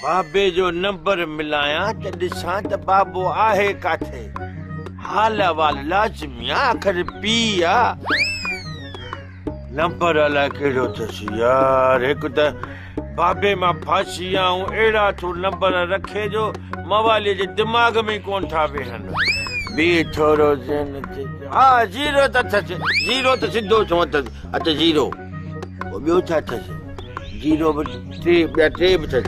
بابي جو نمبر ملايان ته ڏسان ته بابو آهي ڪاٿي. حال احوال لازمي آ، آخر پيء آ. نمبر الائي ڪهڙو اٿس يار. هڪ ته بابي مان ڦاسي آ ۽ اهڙا ٿو نمبر رکي جو موالي جي دماغ ۾ ئي ڪونه ٿا ويهن. بيهه ٿورو ذهن تي. ها زيرو ته اٿس، زيرو ته سڌو سنئون اٿس. اٿ زيرو. پوء ٻيو ڇا اٿس؟ زيرو به ٽي، ٻيا ٽي به اٿس.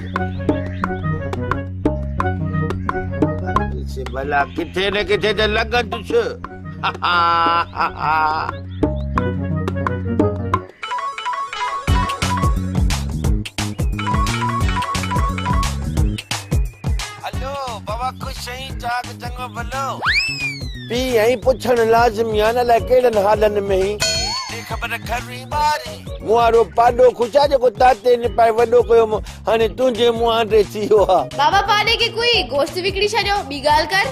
ڀلا ڪٿي نه ڪٿي ته لڳندس. هلو بابا خوش آهين چاڪ چڱو ڀلو. پيء ائين پڇڻ لازمي آ نه الائي ڪهڙن حالن ۾ هين. ڏي خبر گهر هين ٻاهر هين. مون وارو پاڏو خوش آ جيڪو تاتي نپائي وڏو ڪيو مون هاڻي تنهنجي منهن آڏي ٿي ويو آ. بابا پاڏي کي ڪوئي گوشت وڪڻي ڇڏيو ٻي ڳالهه ڪر.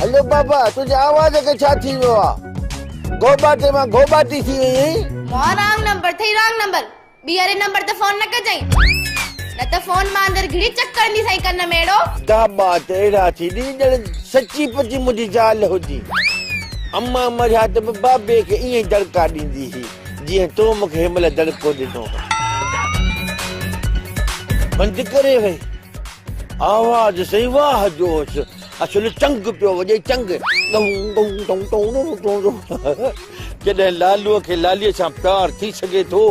هلو بابا تنهنجي آواز کي ڇا ٿي ويو آ. گهوٻاٽي مان گهوٻاٽي ٿي وئي آهين. مان رانگ نمبر ٿئي رانگ نمبر. ٻيهر هن نمبر تي فون نه ڪجانء نه ته فون مان اندر گهڙي چڪ ڪرنديسانء ڪن ۾ اهڙو. داٻا ته اهڙا ٿي ڏي ڄڻ سچي پچي منهنجي زال هجي. امان مريا ته به بابي کي ائين ئي دڙڪا ڏيندي هئي جيئن تو مون کي هن مهل دڙڪو ڏنو. بند ڪري وئي. آواز سائين واهه جو هوس. اصل چنگ پيو وڄي چنگ. ٽون ٽون ٽون ٽون ٽون ٽون. جڏهن لالوء کي لاليء سان پيار ٿي سگهي ٿو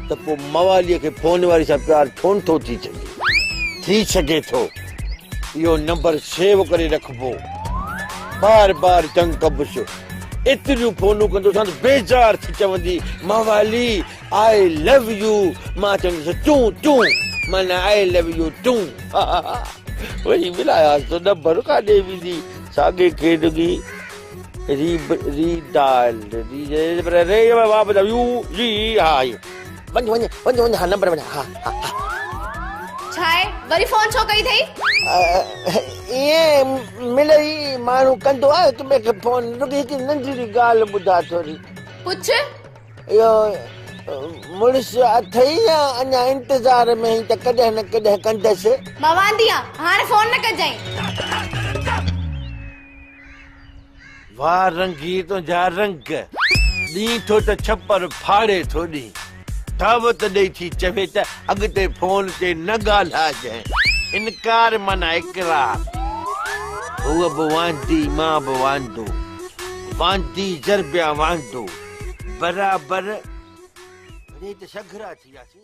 ته پوء مواليء کي فون واري سان پيار ڇو نه ٿو ٿي سگهي؟ ٿي سگهي ٿو. اهو نمبر سيو ڪري رکبو. بار بار تنگ ڪبس. ايتريون فونون ڪندوسانس بيزار ٿي چوندي موالي آء لو يو مان چوندس تون تون معنيٰ آء لو يو تون. وري ملايانس ٿو نمبر ڪاڏي ويندي ساڳي کي رڳي. ري ري ڊائل ري ري پر ري واپس يو جي ها هي وڃ وڃ وڃ وڃ ها نمبر وڃ ها ها ها. ڇا آهي وري فون ڇو ڪئي اٿئي؟ ائين ملئي ماڻهو ڪندو آهي هڪ ٻئي کي فون رڳي هڪ ننڍڙي ڳالهه ٻڌاء ٿوري. پڇ. اهو مڙس اٿئي يا اڃا انتظار ۾ آهين ته ڪڏهن نه ڪڏهن ڪندس. مان واندي آهيان هاڻي فون نه ڪجانء. واه رنگي تنهنجا رنگ، ڏين ٿو ته ڇپر ڦاڙي ٿو ڏين. دعوت ڏئي ٿي چوي ته اڳتي فون تي نه ڳالهائجانء. انڪار معنيٰ اقرار. هوء به واندي مان به واندو. واندي ضربيان واندو. برابر. وري ته سگهرا ٿي وياسين.